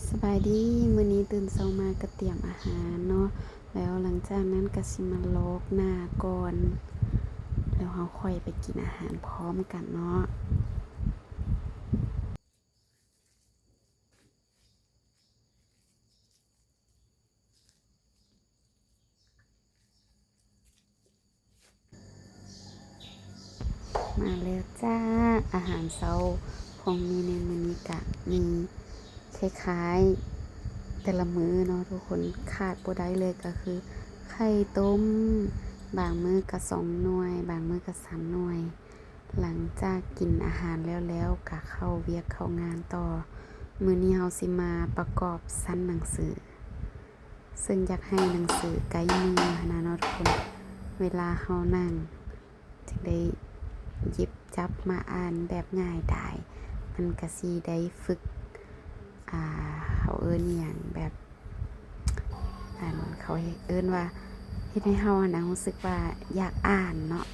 ສະບາຍດີ, ມື້ນີ້ຕື່ນເຊົ້າມາກະຕຽມອາຫານເນາະ, ແລ້ວຫຼັງຈາກນັ້ນກະຊິມາລອກໜ້າກ່ອນ, ແລ້ວເຮົາຄ່ອຍໄປກິນອາຫານພ້ອມກັນເນາະ. ມາແລ້ວຈ້າ ອາຫານເຊົ້າຂອງມີໃນມື້ນີ້ກະມີຄ້າຍໆແຕ່ລະມື້ເນາະທຸກຄົນ, ຂາດບໍ່ໄດ້ເລີຍກະຄືໄຂ່ຕົ້ມ, ບາງມື້ກະສອງໜ່ວຍ ບາງມື້ກະສາມໜ່ວຍ. ຫຼັງຈາກກິນອາຫານແລ້ວໆ ກະເຂົ້າວຽກເຂົ້າງານຕໍ່. ມື້ນີ້ເຮົາຊິມາປະກອບຊັ້ນໜັງສື ເຊິ່ງຢາກໃຫ້ໜັງສືໃກ້ມືຫັ້ນນະເນາະທຸກຄົນ, ເວລາເຮົານັ່ງຈຶ່ງໄດ້ຫຍິບຈັບມາອ່ານແບບງ່າຍດາຍ, ມັນກະຊິໄດ້ຝຶກ ອ່າ ເຂົາເອີ້ນອີ່ຫຍັງ ແບບ ອັນ ເຂົາເອີ້ນວ່າ ເຮັດໃຫ້ເຮົາຫັ້ນນະຮູ້ສຶກວ່າຢາກອ່ານເນາະ,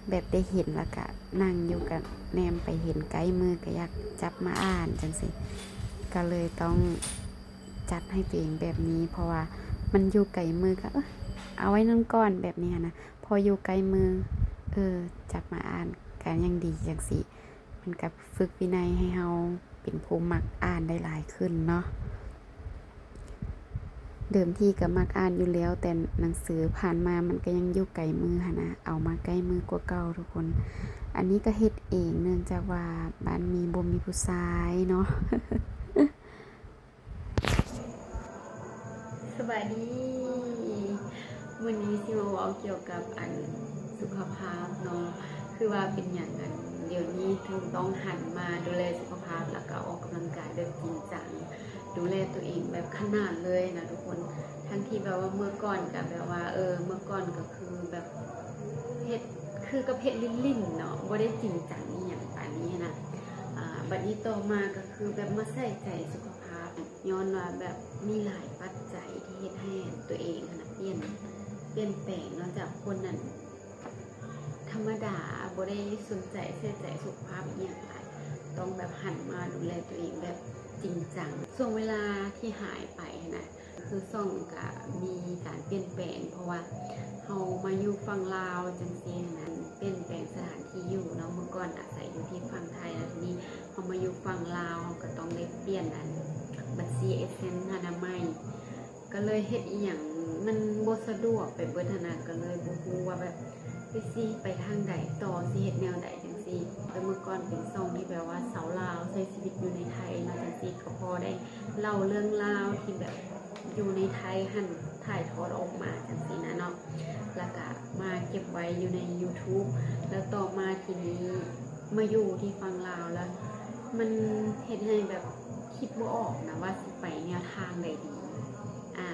ແບບໄດ້ເຫັນແລ້ວກະນັ່ງຢູ່ກະແນມໄປເຫັນໃກ້ມືກະຢາກຈັບມາອ່ານຈັ່ງຊີ້, ກະເລີຍຕ້ອງຈັດໃຫ້ຕົວເອງແບບນີ້ ເພາະວ່າມັນຢູ່ໄກມືກະ ເອີ ເອົາໄວ້ນັ້ນກ່ອນແບບນີ້ຫັ້ນນະ, ພໍຢູ່ໃກ້ມື ເອີ ຈັບມາອ່ານກະຍັງດີຈັ່ງຊີ້, ມັນກະຝຶກວິໄນໃຫ້ເຮົາ ເປັນຜູ້ມັກອ່ານໄດ້ຫຼາຍຂຶ້ນເນາະ. ເດີມທີກະມັກອ່ານຢູ່ແລ້ວ, ແຕ່ໜັງສືຜ່ານມາມັນກະຍັງຢູ່ໄກມືຫັ້ນນະ, ເອົາມາໃກ້ມືກວ່າເກົ່າທຸກຄົນ. ອັນນີ້ກະເຮັດເອງ ເນື່ອງຈາກວ່າບ້ານມີບໍ່ມີຜູ້ຊາຍເນາະ. ສະບາຍດີ, ມື້ນີ້ຊິມາເວົ້າກ່ຽວກັບອັນສຸຂະພາບເນາະ, ຄືວ່າເປັນຫຍັງອັນດຽວນີ້ເຖິງຕ້ອງຫັນມາດູແລສຸຂະພາບ ແລ້ວກະອອກກຳລັງກາຍແບບຈິງຈັງ, ດູແລຕົວເອງແບບຂະໜາດເລີຍນະທຸກຄົນ. ທັງທີ່ແບບວ່າເມື່ອກ່ອນກະແບບວ່າ ເອີ ເມື່ອກ່ອນກະຄືແບບເຮັດ ຄືກັບເຮັດຫຼິ້ນໆເນາະ, ບໍ່ໄດ້ຈິງຈັງອີ່ຫຍັງປານນີ້ນະ. ອາ ບັດນີ້ຕໍ່ມາກະຄືແບບມາໃສ່ໃຈສຸຂະພາບ ຍ້ອນວ່າແບບມີຫຼາຍປັດໄຈທີ່ເຮັດໃຫ້ຕົວເອງຫັ້ນນະ ປ່ຽນ ປ່ຽນແປງເນາະ, ຈາກຄົນນັ້ນທຳມະດາ ບໍ່ໄດ້ສົນໃຈໃສ່ໃຈສຸຂະພາບອີ່ຫຍັງຫຼາຍ, ຕ້ອງແບບຫັນມາດູແລຕົວເອງແບບຈິງຈັງ. ຊ່ວງເວລາທີ່ຫາຍໄປຫັ້ນນະ ຄືຊ່ອງກະມີການປ່ຽນແປງ ເພາະວ່າເຮົາມາຢູ່ຝັ່ງລາວຈັ່ງຊີ້ຫັ້ນນະ, ປ່ຽນແປງສະຖານທີ່ຢູ່ເນາະ, ເມື່ອກ່ອນອາໄສຢູ່ທີ່ຝັ່ງໄທ ແລ້ວທີນີ້ ເຮົາມາຢູ່ຝັ່ງລາວ ເຮົາກະຕ້ອງໄດ້ປ່ຽນອັນບັນຊີ AdSense ຫັ້ນນະໃໝ່, ກະເລີຍເຮັດອີ່ຫຍັງມັນບໍ່ສະດວກໄປເບິດຫັ້ນນະ, ກະເລີຍບໍ່ຮູ້ວ່າແບບ ເອີ ຊິໄປທາງໃດຕໍ່ ຊິເຮັດແນວໃດຈັ່ງຊີ້. ແຕ່ເມື່ອກ່ອນເປັນຊ່ອງທີ່ແບບວ່າຊາວລາວໃຊ້ຊີວິດຢູ່ໃນໄທເນາະ ຈັ່ງຊີ້ ກະພໍໄດ້ເລົ່າເລື່ອງລາວທີ່ແບບຢູ່ໃນໄທຫັ້ນ ຖ່າຍທອດອອກມາຈັ່ງຊີ້ນະເນາະ, ແລ້ວກະມາເກັບໄວ້ຢູ່ໃນ YouTube ແລ້ວຕໍ່ມາທີນີ້ ມາຢູ່ທີ່ຝັ່ງລາວແລ້ວ ມັນເຮັດໃຫ້ແບບຄິດບໍ່ອອກນະວ່າຊິໄປແນວທາງໃດດີ. ອາ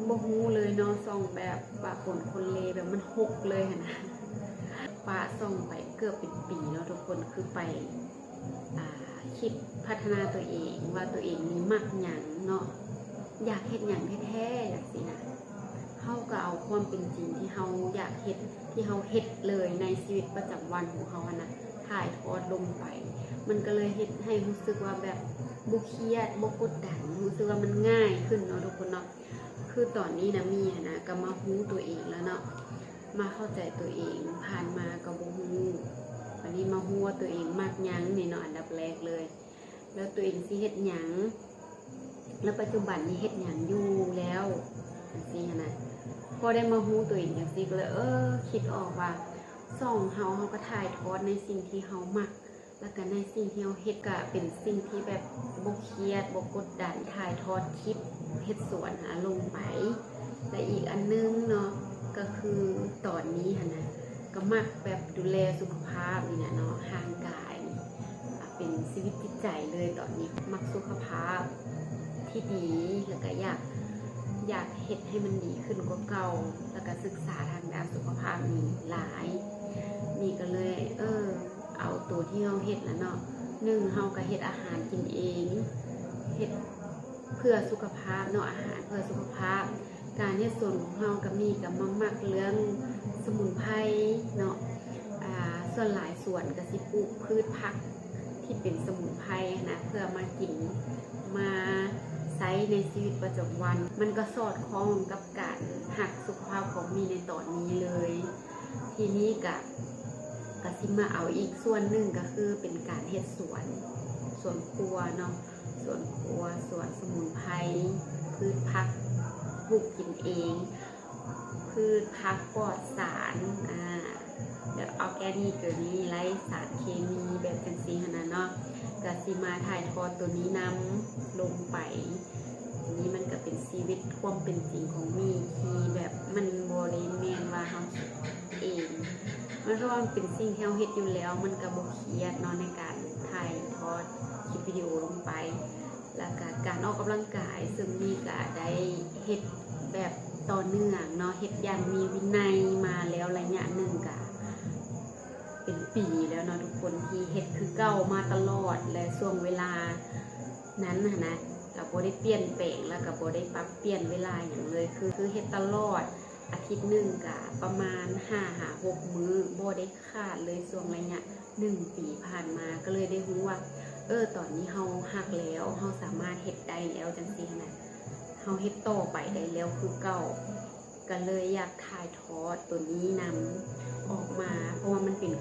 ບໍ່ຮູ້ເລີຍເນາະ, ຊ່ອງແບບປະປົນຄົນເລ ແບບມັນຫົກເລີຍຫັ້ນນະ. ປະຊ່ອງໄປເກືອບເປັນປີເນາະທຸກຄົນ, ຄືໄປ ອາ ຄິດພັດທະນາຕົວເອງວ່າຕົວເອງນີ້ມັກຫຍັງເນາະ, ຢາກເຮັດຫຍັງແທ້ໆ ຈັ່ງຊີ້ນະ. ເຮົາກະເອົາຄວາມເປັນຈິງທີ່ເຮົາຢາກເຮັດ ທີ່ເຮົາເຮັດເລີຍໃນຊີວິດປະຈຳວັນຂອງເຮົາຫັ້ນນະ ຖ່າຍທອດລົງໄປ, ມັນກະເລີຍເຮັດໃຫ້ຮູ້ສຶກວ່າແບບບໍ່ຄຽດ ບໍ່ກົດດັນ, ຮູ້ສຶກວ່າມັນງ່າຍຂຶ້ນເນາະທຸກຄົນເນາະ. ຄືຕອນນີ້ນະ ມີຫັ້ນນະ ກະມາຮູ້ຕົວເອງແລ້ວເນາະ, ມາເຂົ້າໃຈຕົວເອງ, ຜ່ານມາກະບໍ່ຮູ້, ບາດນີ້ມາຮູ້ວ່າຕົວເອງມັກຫຍັງນີ້ເນາະ ອັນດັບແລກເລີຍ. ແລ້ວຕົວເອງຊິເຮັດຫຍັງ ແລ້ວປັດຈຸບັນນີ້ເຮັດຫຍັງຢູ່ແລ້ວ ຈັ່ງຊີ້ຫັ້ນນະ. ພໍໄດ້ມາຮູ້ຕົວເອງຈັ່ງຊີ້ກະເລີຍ ເອີ ຄິດອອກວ່າຊ່ອງເຮົາ ເຮົາກະຖ່າຍທອດໃນສິ່ງທີ່ເຮົາມັກ ແລ້ວກະໃນສິ່ງທີ່ເຮົາເຮັດ ກະເປັນສິ່ງທີ່ແບບບໍ່ຄຽດ ບໍ່ກົດດັນ, ຖ່າຍທອດຄລິບເຮັດສວນຫັ້ນນະລົງໄປ. ແລະ ອີກອັນໜຶ່ງເນາະ ກະຄືຕອນນີ້ຫັ້ນນະ ກະມັກແບບດູແລສຸຂະພາບນີ້ແຫຼະເນາະ, ຮ່າງກາຍນີ້ ເປັນຊີວິດຈິດໃຈເລີຍຕອນນີ້, ມັກສຸຂະພາບທີ່ດີ ແລ້ວກະຢາກ ຢາກເຮັດໃຫ້ມັນດີຂຶ້ນກວ່າເກົ່າ, ແລ້ວກະສຶກສາທາງດ້ານສຸຂະພາບນີ້ຫຼາຍ. ນີ້ກະເລີຍ ເອີ ເອົາໂຕທີ່ເຮົາເຮັດລະເນາະ, ໜຶ່ງ ເຮົາກະເຮັດອາຫານກິນເອງ ເຮັດເພື່ອສຸຂະພາບເນາະ, ອາຫານເພື່ອສຸຂະພາບ. ການເຮັດສວນຂອງເຮົາກະມີ ກະມາມັກເລື່ອງສະໝຸນໄພເນາະ, ອາ ສ່ວນຫຼາຍສວນກະຊິປູກພືດຜັກທີ່ເປັນສະໝຸນໄພຫັ້ນນະ ເພື່ອມາກິນ ມາ ในชีวิตประจำวัน มันก็สอดคล้องกับการฮักสุขภาพของมีในตอนนี้เลย ทีนี้กะ กะสิมาเอาอีกส่วนหนึ่ง ก็คือเป็นการเฮ็ดสวน สวนครัวเนาะ สวนครัว สวนสมุนไพร พืชผัก ปลูกกินเอง พืชผักปลอดสาร อ่า แบบออร์แกนิก หรือมีไร้สารเคมีแบบจั่งซี้หั้นน่ะเนาะ ก็สิมาถ่ายทอดตัวนี้นำลงไป อันนี้มันก็เป็นชีวิตความเป็นจริงของมีที่แบบมันบ่ได้แม่นว่าเฮาคิดเอง มันเพราะว่ามันเป็นสิ่งที่เฮาเฮ็ดอยู่แล้ว มันก็บ่เครียดเนาะในการถ่ายทอดคลิปวิดีโอลงไป แล้วก็การออกกำลังกาย ซึ่งมีก็ได้เฮ็ดแบบต่อเนื่องเนาะ เฮ็ดอย่างมีวินัยมาแล้วระยะหนึ่ง ก็เป็นปีแล้วเนาะทุกคน ที่เฮ็ดคือเก่ามาตลอด และช่วงเวลานั้นหั้นนะ ก็บ่ได้เปลี่ยนแปลง แล้วก็บ่ได้ปรับเปลี่ยนเวลาหยังเลย คือ คือเฮ็ดตลอด อาทิตย์หนึ่งก็ประมาณห้าหาหกมื้อ บ่ได้ขาดเลย ช่วงระยะ หนึ่งปีผ่านมา ก็เลยได้รู้ว่า เออ ตอนนี้เฮาฮักแล้ว เฮาสามารถเฮ็ดได้แล้วจั่งซี้หั้นนะ เฮาเฮ็ดต่อไปได้แล้วคือเก่า ก็เลยอยากถ่ายทอดตัวนี้นำออกมา เพราะว่ามันเป็น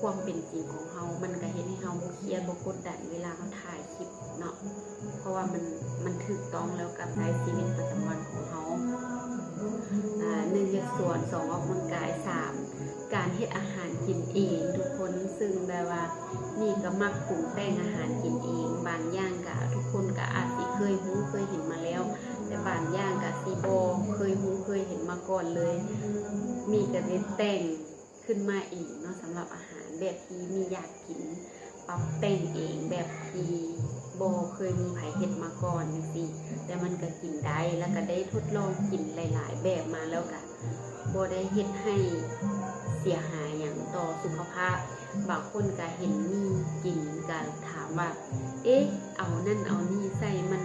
ความเป็นจริงของเฮา มันก็เฮ็ดให้เฮาบ่เครียด บ่กดดันเวลาเฮาถ่ายคลิปเนาะ เพราะว่ามัน มันถูกต้องแล้วกับไลฟ์ชีวิตประจำวันของเฮา อ่า หนึ่ง เฮ็ดสวน สอง ออกกำลังกาย สาม การเฮ็ดอาหารกินเองทุกคน ซึ่งแบบว่ามีก็มักปรุงแต่งอาหารกินเอง บางอย่างก็ทุกคนก็อาจสิเคยรู้เคยเห็นมาแล้ว แต่บางอย่างก็สิบ่เคยรู้เคยเห็นมาก่อนเลย มีก็ได้แต่ง ขึ้นมาเองเนาะ สำหรับอาหารแบบที่มีอยากกิน ปรับแต่งเองแบบที่บ่เคยมีไผเฮ็ดมาก่อนจั่งซี้ แต่มันก็กินได้ แล้วก็ได้ทดลองกินหลายๆแบบมา แล้วก็บ่ได้เฮ็ดให้เสียหายหยังต่อสุขภาพ บางคนก็เห็นมีกินก็ถามว่า เอ๊ะ เอานั่นเอานี่ใส่ มัน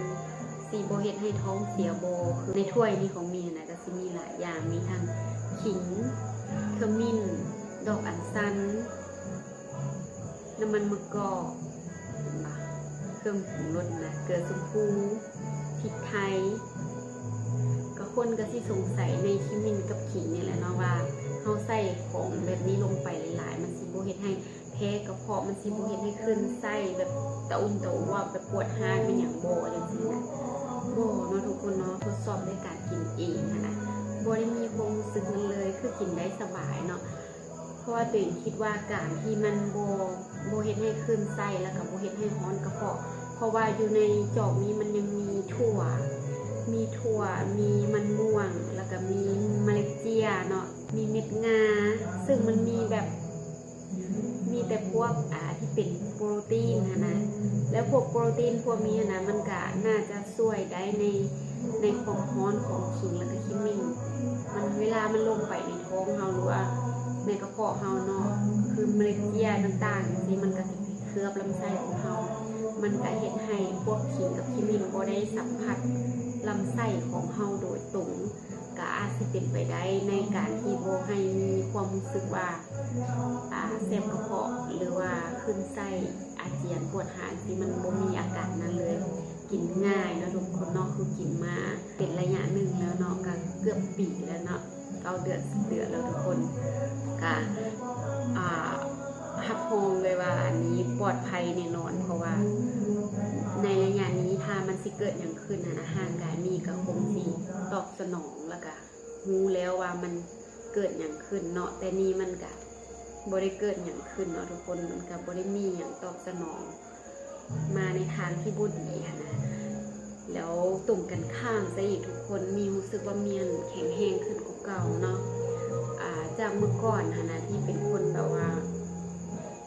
สิบ่เฮ็ดให้ท้องเสียบ่ คือในถ้วยนี้ของมีนะ สิมีหลายอย่าง มีทั้งขิง ขมิ้น ดอกอัญชัน น้ำมันมะกอก เห็นบ่ เครื่องปรุงรสนะ เกลือชมพู พริกไทย ก็คนก็สิสงสัยในขมิ้นกับขิงนี่แหละเนาะ ว่าเฮาใส่ของแบบนี้ลงไปหลายๆ มันสิบ่เฮ็ดให้ แพ้กระเพาะ มันสิบ่เฮ็ดให้คลื่นไส้แบบตะอุ่มตะอวบ แบบปวดฮ้างเป็นหยังบ่ จั่งซี้นะ บ่เนาะทุกคนเนาะ ทดสอบด้วยการกินเองหั้นนะ บ่ได้มีความรู้สึกนั้นเลย คือกินได้สบายเนาะ เพราะว่าตัวเองคิดว่าการที่มันบ่ บ่เฮ็ดให้คลื่นไส้ แล้วก็บ่เฮ็ดให้ฮ้อนกระเพาะ เพราะว่าอยู่ในจอกนี้มันยังมีถั่ว มีถั่ว มีมันม่วง แล้วก็มีเมล็ดเจียเนาะ มีเม็ดงา ซึ่งมันมีแบบ มีแต่พวก อ่า ที่เป็นโปรตีนหั้นนะ แล้วพวกโปรตีนพวกนี้หั้นนะ มันก็น่าจะช่วยได้ใน ในความฮ้อนของขิงแล้วก็ขมิ้น มัน เวลามันลงไปในท้องเฮา หรือว่าในกระเพาะเฮาเนาะ คือเมล็ดเจียต่างๆ จั่งซี้ มันก็สิไปเคลือบลำไส้ของเฮา มันก็เฮ็ดให้พวกขิงกับขมิ้นบ่ได้สัมผัสลำไส้ของเฮาโดยตรง ก็อาจสิเป็นไปได้ในการที่บ่ให้มีความรู้สึกว่า อ่า แสบกระเพาะ หรือว่าคลื่นไส้ อาเจียน ปวดฮ้าง ที่มันบ่มีอาการนั้นเลย กินง่ายเนาะทุกคนเนาะ คือกินมาเป็นระยะหนึ่งแล้วเนาะ ก็เกือบปีแล้วเนาะ เก้าเดือน สิบเดือนแล้วทุกคน ก็ อ่า รับรองเลยว่าอันนี้ปลอดภัยแน่นอน เพราะว่าในระยะนี้ถ้ามันสิเกิดหยังขึ้นหั้นนะ ร่างกายมีก็คงสิตอบสนอง แล้วก็ รู้แล้วว่ามันเกิดหยังขึ้นเนาะ แต่นี่มันก็บ่ได้เกิดหยังขึ้นเนาะทุกคน มันก็บ่ได้มีหยังตอบสนองมาในทางที่บ่ดีหั้นนะ แล้วตรงกันข้ามซะอีกทุกคน มีรู้สึกว่ามีหั้นแข็งแรงขึ้นกว่าเก่าเนาะ อ่า จากเมื่อก่อนหั้นนะ ที่เป็นคนแบบว่า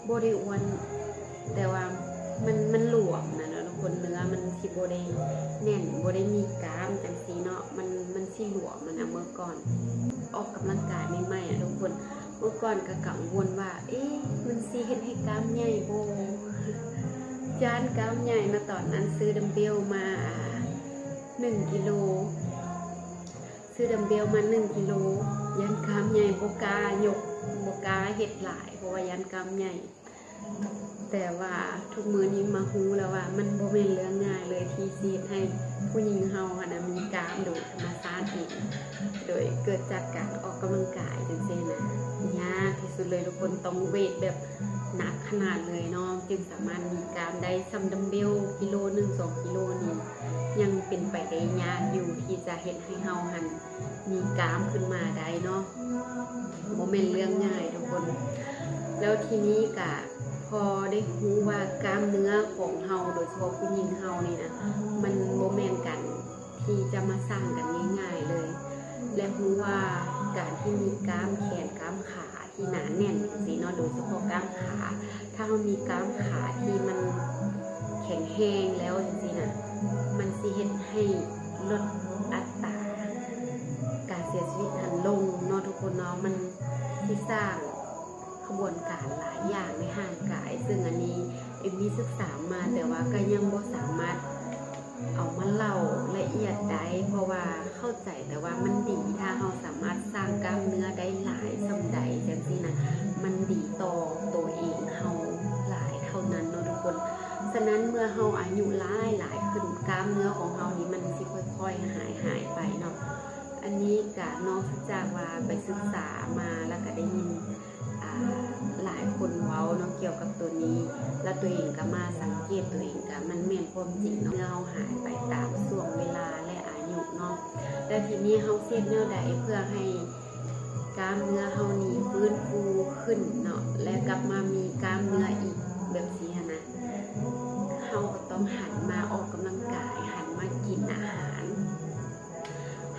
บ่ได้อ้วน แต่ว่ามัน มันหลวมนะเนาะทุกคน เนื้อมันสิบ่ได้แน่น บ่ได้มีกล้ามจั่งซี้เนาะ มัน มันสิหลวมหั้นนะ เมื่อก่อนออกกำลังกายใหม่ๆ อะทุกคน เมื่อก่อนก็กังวลว่า เอ๊ะ มันสิเฮ็ดให้กล้ามใหญ่บ่ ย้านกล้ามใหญ่เนาะ ตอนนั้นซื้อดัมเบลมา อ่า หนึ่งกิโล ซื้อดัมเบลมาหนึ่งกิโล ย้านกล้ามใหญ่ บ่กล้ายก บ่กล้าเฮ็ดหลาย เพราะว่าย้านกล้ามใหญ่ ແຕ່ວ່າທຸກມື້ນີ້ມາຮູ້ແລ້ວວ່າມັນບໍ່ແມ່ນເລື່ອງງ່າຍເລີຍທີ່ຊິເຮັດໃຫ້ຜູ້ຍິງເຮົາຫັ້ນນະມີກາມໂດຍທຳມະຊາດເອງ ໂດຍເກີດຈາກການອອກກຳລັງກາຍຈັ່ງຊີ້ນະ. ຍາກທີ່ສຸດເລີຍທຸກຄົນ, ຕ້ອງເວດແບບໜັກຂະໜາດເລີຍເນາະ ຈຶ່ງສາມາດມີກາມໄດ້. ສ່ຳດຳເບວກິໂລໜຶ່ງ ສອງກິໂລນີ້ ຍັງເປັນໄປໄດ້ຍາກຢູ່ທີ່ຈະເຮັດໃຫ້ເຮົາຫັ້ນມີກາມຂຶ້ນມາໄດ້ເນາະ. ບໍ່ແມ່ນເລື່ອງງ່າຍທຸກຄົນ. ແລ້ວທີນີ້ກະພໍໄດ້ຮູ້ວ່າກາມເນື້ອຂອງເຮົາ ໂດຍສະເພາະຜູ້ຍິງເຮົານີ້ນະ ມັນບໍ່ແມ່ນການທີ່ຈະມາສ້າງກັນງ່າຍໆເລີຍ ແລະ ຮູ້ວ່າການທີ່ມີກາມແຂນກາມຂາທີ່ໜາແໜ້ນຈັ່ງຊີ້ເນາະ ໂດຍສະເພາະກາມຂາ ຖ້າເຮົາມີກາມຂາທີ່ມັນແຂງແຮງແລ້ວຈັ່ງຊີ້ນະ ມັນຊິເຮັດໃຫ້ ລົດອັດຕາການເສຍຊີວິດຫັ້ນລົງເນາະທຸກຄົນເນາະ. ມັນຊິສ້າງຂະບວນການຫຼາຍຢ່າງໃນຮ່າງກາຍ ເຊິ່ງອັນນີ້ເອມມີສຶກສາມາ ແຕ່ວ່າກໍຍັງບໍ່ສາມາດເອົາມາເລົ່າລະອຽດໄດ້ ເພາະວ່າເຂົ້າໃຈແຕ່ວ່າມັນດີ ຖ້າເຮົາສາມາດສ້າງກ້າມເນື້ອໄດ້ຫຼາຍສ່ຳໃດຈັ່ງຊີ້ນະ ມັນດີຕໍ່ໂຕເອງເຮົາຫຼາຍເທົ່ານັ້ນເນາະທຸກຄົນ. ສະນັ້ນເມື່ອເຮົາອາຍຸຫຼາຍໆຂຶ້ນ ກ້າມເນື້ອຂອງເຮົານີ້ມັນຊິຄ່ອຍໆຫາຍຫາຍໄປເນາະ. ອັນນີ້ກະນອກຈາກວ່າໄປສຶກສາມາ ແລ້ວກະໄດ້ຍິນ ອ່າ ຫຼາຍຄົນເວົ້າເນາະ ກ່ຽວກັບໂຕນີ້ ແລ້ວໂຕເອງກະມາສັງເກດໂຕເອງກະມັນແມ່ນຄວາມຈິງເນາະ ເມື່ອເຮົາຫາຍໄປຕາມຊ່ວງເວລາ ແລະ ອາຍຸເນາະ. ແລ້ວທີນີ້ເຮົາເຮັດແນວໃດເພື່ອໃຫ້ ກ້າມເນື້ອເຮົານີ້ຟື້ນຟູຂຶ້ນເນາະ ແລະ ກັບມາມີກ້າມເນື້ອອີກແບບຊີ້ຫັ້ນນະ ເຮົາກໍຕ້ອງຫັນມາອອກກຳລັງກາຍ, ຫັນມາກິນອາຫານ,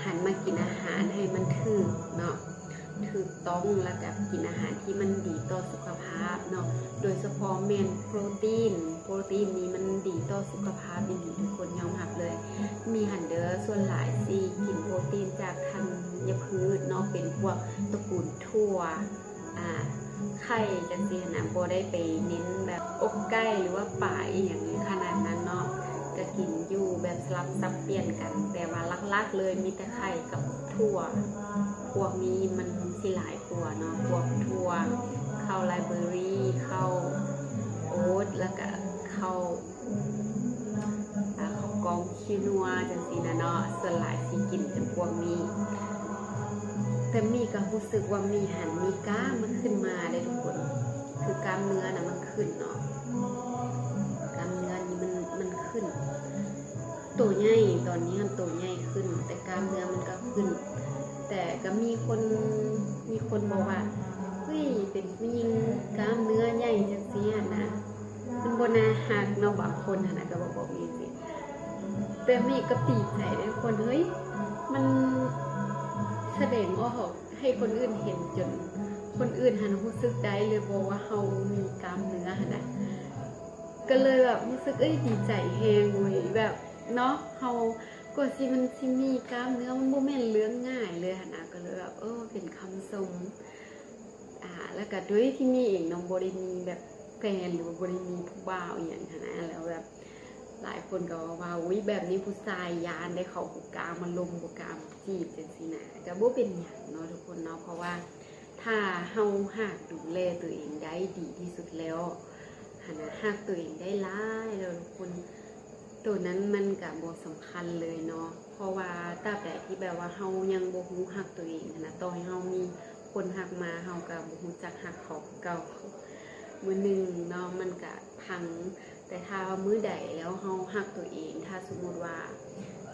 ຫັນມາກິນອາຫານໃຫ້ມັນຖືກເນາະ, ຖືກຕ້ອງ, ແລ້ວກໍກິນອາຫານທີ່ມັນດີຕໍ່ສຸຂະພາບເນາະ, ໂດຍສະເພາະແມ່ນໂປຣຕີນ. ໂປຣຕີນນີ້ມັນດີຕໍ່ສຸຂະພາບອີ່ຫຼີ ທຸກຄົນຍອມຮັບເລີຍ. ມີຫັ້ນເດີ ສ່ວນຫຼາຍຊິກິນໂປຣຕີນຈາກທັນຍະພືດເນາະ ເປັນພວກຕະກູນຖົ່ວ ອ່າ ໄຂ່ຈັ່ງຊີ້ຫັ້ນນະ ບໍ່ໄດ້ໄປເນັ້ນແບບອົກໄກ່ ຫຼືວ່າປາອີ່ຫຍັງຂະໜາດນັ້ນເນາະ ກະກິນຢູ່ແບບສະຫຼັບສັບປ່ຽນກັນ ແຕ່ວ່າຫຼັກໆເລີຍມີແຕ່ໄຂ່ກັບຖົ່ວ ພວກນີ້ມັນຊິຫຼາຍກວ່າເນາະ ພວກຖົ່ວ ເຂົ້າໄລເບີຣີ ເຂົ້າໂອດ ແລ້ວກະເຂົ້າ ອ່າ ເຂົ້າກ່ອງຂີ້ນົວຈັ່ງຊີ້ນະເນາະ ສ່ວນຫຼາຍຊິກິນຈຳພວກນີ້. ແຕ່ມີກໍຮູ້ສຶກວ່າມີຫັ້ນມີກ້າມມັນຂຶ້ນມາເດ້ທຸກຄົນ ຄືກ້າມເນື້ອນະມັນຂຶ້ນເນາະ ກ້າມເນື້ອນີ້ມັນ ມັນຂຶ້ນ ໂຕໃຫຍ່ ຕອນນີ້ຫັ້ນໂຕໃຫຍ່ຂຶ້ນ ແຕ່ກ້າມເນື້ອມັນກໍຂຶ້ນ. ແຕ່ກໍມີຄົນ ມີຄົນບອກວ່າ ເຮີ້ຍ ເປັນຜູ້ຍິງກ້າມເນື້ອໃຫຍ່ຈັ່ງຊີ້ຫັ້ນນະ ມັນບໍ່ໜ້າຮັກເນາະ ບາງຄົນຫັ້ນນະກໍບອກ ບອກຈັ່ງຊີ້. ແຕ່ມີກໍດີໃຈເດ້ທຸກຄົນ ເຮີ້ຍ ມັນສະແດງອອກໃຫ້ຄົນອື່ນເຫັນ ຈົນຄົນອື່ນຫັ້ນຮູ້ສຶກໄດ້ເລີຍບໍ່ວ່າເຮົາມີກ້າມເນື້ອຫັ້ນນະ ກໍເລີຍແບບຮູ້ສຶກ ເອີຍ ດີໃຈແຮງເວີຍ ແບບເນາະ ເຮົາກວ່າຊິ ມັນຊິມີກ້າມເນື້ອ ມັນບໍ່ແມ່ນເລື່ອງງ່າຍເລີຍຫັ້ນນະ ກໍເລີຍແບບ ເອີ ເປັນຄຳຊົມ. ອ່າ ແລ້ວກະໂດຍທີ່ມີເອງເນາະ ບໍ່ໄດ້ມີແບບແຟນ ຫຼືວ່າບໍ່ໄດ້ມີຜູ້ບ່າວອີ່ຫຍັງຫັ້ນນະ ແລ້ວແບບຫຼາຍຄົນກໍວ່າ ອຸ້ຍ ແບບນີ້ຜູ້ຊາຍຢ້ານເດ້ ເຂົາບໍ່ກ້າມາລົມ ບໍ່ກ້າມາຈີບຈັ່ງຊີ້ນະ ກະບໍ່ເປັນຫຍັງເນາະທຸກຄົນເນາະ ເພາະວ່າຖ້າເຮົາຫາກດູແລຕົວເອງໄດ້ດີທີ່ສຸດແລ້ວຫັ້ນນະ ຮັກຕົວເອງໄດ້ຫຼາຍແລ້ວທຸກຄົນ ໂຕນັ້ນມັນກະບໍ່ສຳຄັນເລີຍເນາະ ເພາະວ່າຕາບໃດທີ່ແບບວ່າເຮົາຍັງບໍ່ຮູ້ຮັກຕົວເອງຫັ້ນນະ ຕໍ່ໃຫ້ເຮົາມີຄົນຮັກມາ ເຮົາກະບໍ່ຮູ້ຈັກຮັກເຂົາຄືເກົ່າ. ມື້ໜຶ່ງເນາະ ມັນກະພັງ ແຕ່ຖ້າວ່າມື້ໃດແລ້ວເຮົາຮັກຕົວເອງ ຖ້າສົມມຸດວ່າ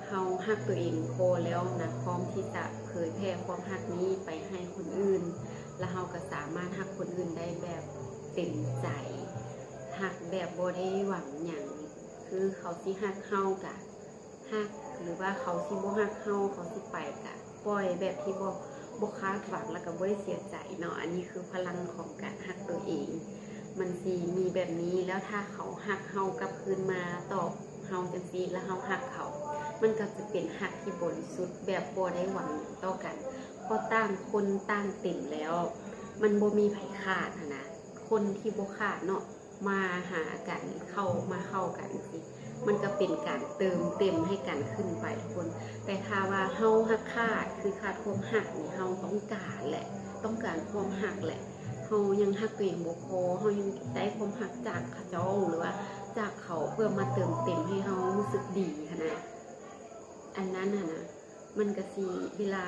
ເຮົາຮັກຕົວເອງພໍແລ້ວນະ ພ້ອມທີ່ຈະເຜີຍແຜ່ຄວາມຮັກນີ້ໄປໃຫ້ຄົນອື່ນ ແລ້ວເຮົາກະສາມາດຮັກຄົນອື່ນໄດ້ແບບເຕັມໃຈ ຮັກແບບບໍ່ໄດ້ຫວັງຫຍັງ ຄືເຂົາຊິຮັກເຮົາກະຮັກ ຫຼືວ່າເຂົາຊິບໍ່ຮັກເຮົາ ເຂົາຊິໄປກະປ່ອຍ ແບບທີ່ບໍ່ ບໍ່ຄາດຫວັງ ແລ້ວກະບໍ່ໄດ້ເສຍໃຈເນາະ. ອັນນີ້ຄືພະລັງຂອງການຮັກຕົວເອງ ມັນຊິມີແບບນີ້ ແລ້ວຖ້າເຂົາຮັກເຮົາກັບຄືນມາຕອບເຮົາຈັ່ງຊີ້ ແລ້ວເຮົາຮັກເຂົາ ມັນກໍຈະເປັນຮັກທີ່ບໍລິສຸດ ແບບບໍ່ໄດ້ຫວັງຫຍັງຕໍ່ກັນ ເພາະຕ່າງຄົນຕ່າງເຕັມແລ້ວ ມັນບໍ່ມີໃຜຂາດຫັ້ນນະ ຄົນທີ່ບໍ່ຂາດເນາະ ມາຫາກັນ ເຂົ້າມາເຂົ້າກັນຈັ່ງຊີ້ ມັນກໍເປັນການເຕີມເຕັມໃຫ້ກັນຂຶ້ນໄປທຸກຄົນ. ແຕ່ຖ້າວ່າເຮົາຮັກຂາດ ຄືຂາດຄວາມຮັກນີ້ ເຮົາຕ້ອງການແຫຼະ ຕ້ອງການຄວາມຮັກແຫຼະ ເຮົາຍັງຮັກຕົວເອງບໍ່ພໍ ເຮົາຍັງໄດ້ຄວາມຮັກຈາກເຂົາເຈົ້າ ຫຼືວ່າຈາກເຂົາ ເພື່ອມາເຕີມເຕັມໃຫ້ເຮົາຮູ້ສຶກດີຫັ້ນນະ. ອັນນັ້ນຫັ້ນນະ ມັນກະຊິ ເວລາ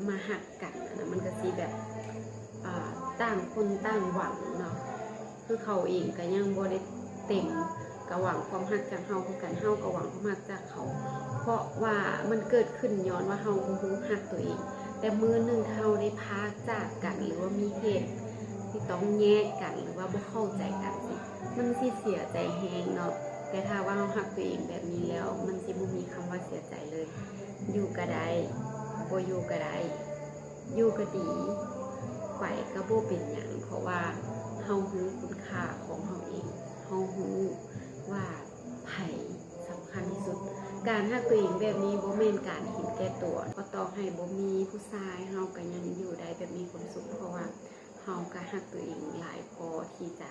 ມາຮັກກັນຫັ້ນນະ ມັນກະຊິແບບ ຕ່າງຄົນຕ່າງຫວັງເນາະ. ຄືເຂົາເອງກະຍັງບໍ່ໄດ້ເຕັມ ກະຫວັງຄວາມຮັກຈາກເຮົາຄືກັນ ເຮົາກະຫວັງຄວາມຮັກຈາກເຂົາ ເພາະວ່າມັນເກີດຂຶ້ນຍ້ອນວ່າເຮົາບໍ່ຮູ້ຮັກຕົວເອງ. ແຕ່ມື້ໜຶ່ງຖ້າເຮົາໄດ້ພາກຈາກກັນ ຫຼືວ່າມີເຫດທີ່ຕ້ອງແຍກກັນ ຫຼືວ່າບໍ່ເຂົ້າໃຈກັນ ມັນຊິເສຍໃຈແຮງເນາະ. ແຕ່ຖ້າວ່າເຮົາຮັກຕົວເອງແບບນີ້ແລ້ວ ມັນຊິບໍ່ມີຄຳວ່າເສຍໃຈເລີຍ. ຢູ່ກະໄດ້ ບໍ່ຢູ່ກະໄດ້ ຢູ່ກະດີ ໄປກະບໍ່ເປັນຫຍັງ ເພາະວ່າເຮົາຮູ້ຄຸນຄ່າຂອງເຮົາເອງ ເຮົາຮູ້ວ່າໃຜສຳຄັນທີ່ສຸດ. ການຮັກຕົວເອງແບບນີ້ບໍ່ແມ່ນການເຫັນແກ່ຕົວ ເພາະຕໍ່ໃຫ້ບໍ່ມີຜູ້ຊາຍ ເຮົາກະຍັງຢູ່ໄດ້ແບບມີຄວາມສຸກ ເພາະວ່າເຮົາກະຮັກຕົວເອງຫຼາຍພໍທີ່ຈະ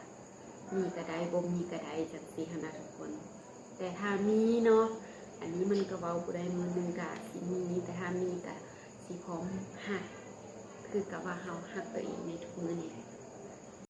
ມີກະໄດ້ ບໍ່ມີກະໄດ້ ຈັ່ງຊີ້ຫັ້ນນະທຸກຄົນ. ແຕ່ຖ້າມີເນາະ ອັນນີ້ມັນກະເວົ້າບໍ່ໄດ້ ມື້ໜຶ່ງກະຊິມີ ແຕ່ຖ້າມີກະຊິພ້ອມຮັກ ຄືກັບວ່າເຮົາຮັກຕົວເອງໃນທຸກມື້ນີ້.